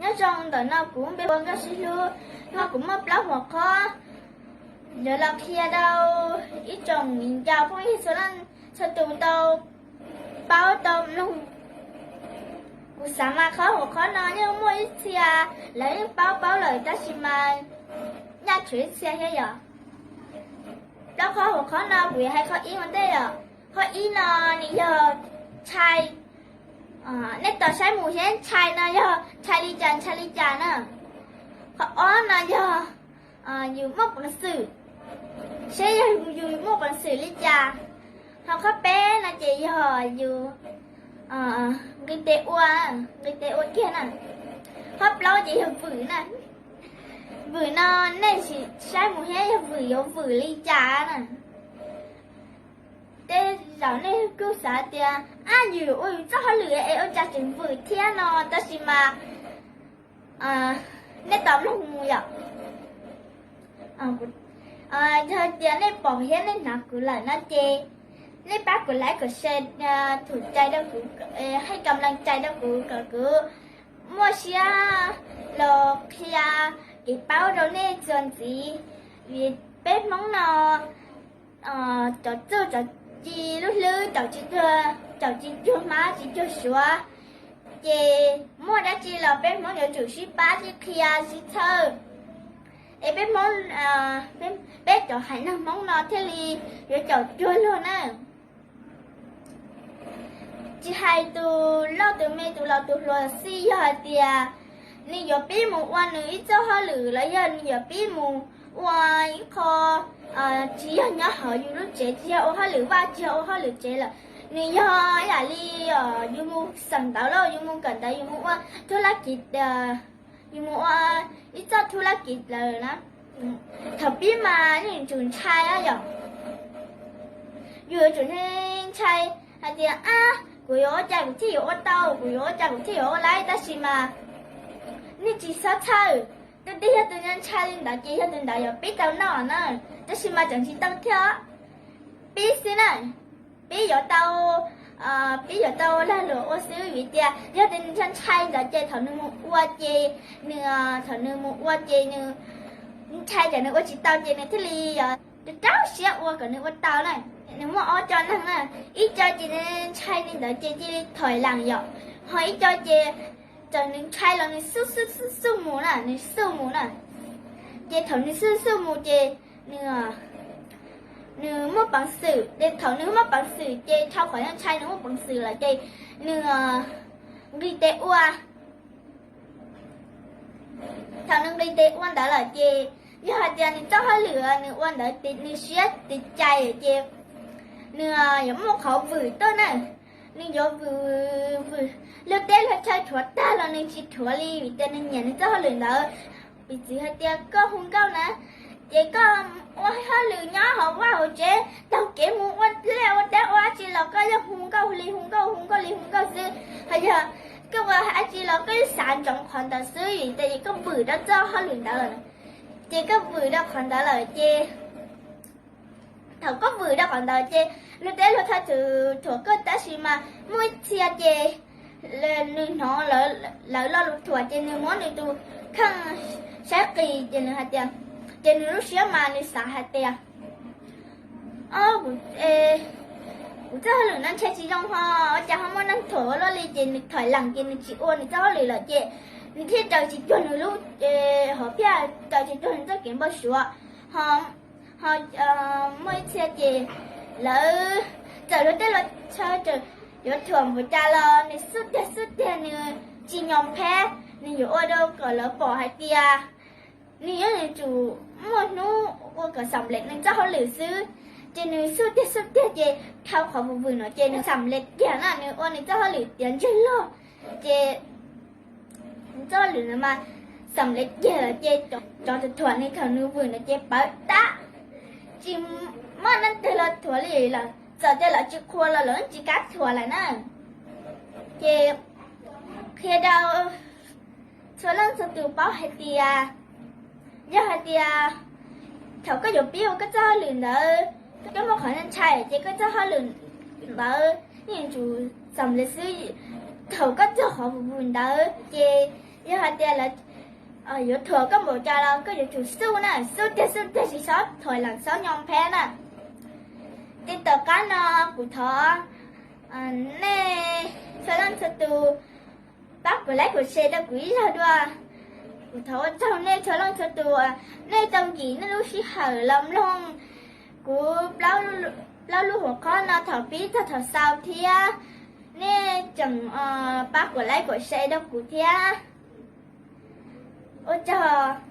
Nyob zoo ntawm no kuv npe hu ua Nkauj Sib Hlub, no kuv muaj plaub huam qhob yuav los qhia rau ib tsoom viv ncaus phooj ywg txhua leej txhua tus tau paub tau mloog. Kuv xav mas qhov huam qhob no yeej muaj ib txhia lawv yeej paub paub lawm tab sis mas nyaj tshuav ib txhia thiab yom. Plaub qhov huam qhob no kuv yuav hais qhov ib ua ntej yom. Qhov ib no nws yog ntshai, nej tos saib mus thiab, ntshai no yog ntshai li cas ntshai li cas na. Qhov ob no yog yus muaj peev xwm, saib yog yus muaj peev xwm li cas. Ho qhov peb no ces yog yus nqis tes ua, nqis tes ua kiag na. Qhov plaub ces yog vwm na. Vwm no nej sim saib mus thiab, yog vwm yuav vwm li cas na. Tej zaum nej kuj xav tias, ab, yus ua yus txoj hauj lwm es ua cas tseem vwm thiab no, tab sis mas nej tos mloog mus yom. Yog tias nej pom thiab nej hnov kuv lawm no ces nej pab kuv like, kuv share, thum cai rau kuv, hais kam leej cai rau kuv kom kuv muaj siab los qhia kev paub rau nej txuas ntxiv. Vim peb Hmoob no cov txuj cov ci lub hlwb caum tsis cuag, caum tsis cuag hmab tsis cuag suav, ces muaj dab tsi los peb Hmoob yuav tsum sib pab sib qhia sib txhawb, es peb Hmoob, peb cov haiv neeg Hmoob no thiaj li yuav caum cuag luag na. Tsis hais tus loj tus me tus laus tus hluas xij, yog hais tias nws yuav pib mus ua nws ib txoj hauj lwm los yog nws yuav pib mus ua ib qho tsis yog nyob hauv yus lub tsev, tsis yog ua hauj lwm vaj, tsis yog ua hauj lwm tsev lawm, nws yog ib yam li yus mus xeem ntawv los yus mus kawm ntawv, yus mus ua thuj lab kiv, yus mus ua ib txoj thuj lab kiv lawm na. Thaum pib mas yeej yuav tsum ntshai yom. Yus yuav tsum ntshai hais tias, ab, kuv yuav ua cas kuv thiaj yuav ua tau, kuv yuav ua cas kuv thiaj yuav ua laib, tab sis mas nej tsis txhob txhawj. Tus twg yog tus ntshai li ntawd ces yog tus ntawd yuav pib tau noj na, tab sis mas tseem tsis tau thiab. Pib xwb na, pib yuav tau, pib yuav tau lag luam ua xwb, vim tias yog tias nws ntshai ntawd ces thaum nws mus ua ces, nws, thaum nws mus ua ces nws ntshai ces nws ua tsis tau ces nws thiaj li yuav rau rau siab ua kom nws ua tau na. Nws muaj ob co neeg na, ib co ces nws ntshai li ntawd ces cia li thov lees yom, ho ib co ces txawm nws ntshai los nws xub xub xub xub mus na, nws xub mus na. Ces thaum nws xub xub mus ces nws, nws muaj peev xwm, ces thaum nws muaj peev xwm ces dhau qhov yog ntshai nws muaj peev xwm lawm ces nws nqis tes ua. Thaum nws nqis tes ua ntawd lawm ces yog hais tias nws txoj hauj lwm nws ua ntawd nws siab tes cai ces nws yuav muaj qhov vwm tuaj na. Nws yuav vwm vwm, luag teb luag chaw rhuav tag los nws tsis rhuav li vim tias nws nyiam nws txoj hauj lwm ntawd. Piv txwv hais tias koj hu nkauj na, ces koj ua hauj lwm nyob hauv vaj hauv tsev, taug kev mus ua liaj ua teb ua dab tsi los koj yeej hu nkauj li hu nkauj, hu nkauj li hu nkauj xwb. Ho yog koj ua dab tsi los koj yeej xav ntsoov qhov ntawd xwb, ces koj vwm rau txoj hauj lwm ntawd lawm. Ces koj vwm rau qhov ntawd lawm ces thaum koj vwm rau qhov ntawd ces luag teb luag chaw txawm thuam koj, tab sis mas muaj ib txhia ces nws hnov lawv lo lus thuam ces nws muab nws tus kheej saib qis ces nws hais tias, ces nws lub siab mas nws xav hais tias, kuv txoj hauj lwm no ntshe tsis zoo ho, ua cas ho muaj neeg thuam ua luaj li, ces nws thov lees ces nws tsis ua nws txoj hauj lwm lawm ces nws thiaj raws tsis cuag nws lub hom phiaj, raws tsis cuag nws txoj kev npau suav. Ho, ho muaj ib txhia ces lawv txawm luag teb luag chaw yuav thuam npaum cas los nws xub tiag xub tiag nws tsis nyom pheb, nws yuav ua rau kom lawv pom hais tias nws yuav tsum muaj hnub ua kom xam lej nws txoj hauj lwm xwb. Ces nws xub tiag xub tiag ces dhau qhov vwm vwm no ces nws xam lej kiag na, nws ua nws txoj hauj lwm tiav ntseg log. Ces nws txoj hauj lwm no mas xam lej kiag lawm ces cov thuam nws thaum nws vwm no ces pawv dab, tsis muaj neeg twg los thuam li lawm, txawm tias lawv tsis qhuas los lawv tsis kam thuam lawm na. Ces qhia rau txhua leej txhua tus paub hais tias, yog hais tias thaum koj yuav pib ua koj txoj hauj lwm ntawd, koj muaj qhov ntshai ces koj txoj hauj lwm ntawd yeej yuav tsum xam lej xwb. Thaum koj txog qhov vwm vwm ntawd ces Yog hais tias lawv yuav thuam koj npaum cas los koj yuav tsum xub na, xub tiag xub tiag, tsis txhob thuam los txhob nyo phem na. Ces tom qab no kuv thov nej txhua leej txhua tus pab kuv like kuv share rau kuv ib zaug dua. Kuv thov ua tsaug nej txhua leej txhua tus, nej tau nkim nej lub sij hawm los mloog kuv plaub lub hauv qhov no thaum pib txog thaum xaus thiab. Nej tseem pab kuv like kuv share rau kuv thiab. Ua tsaug.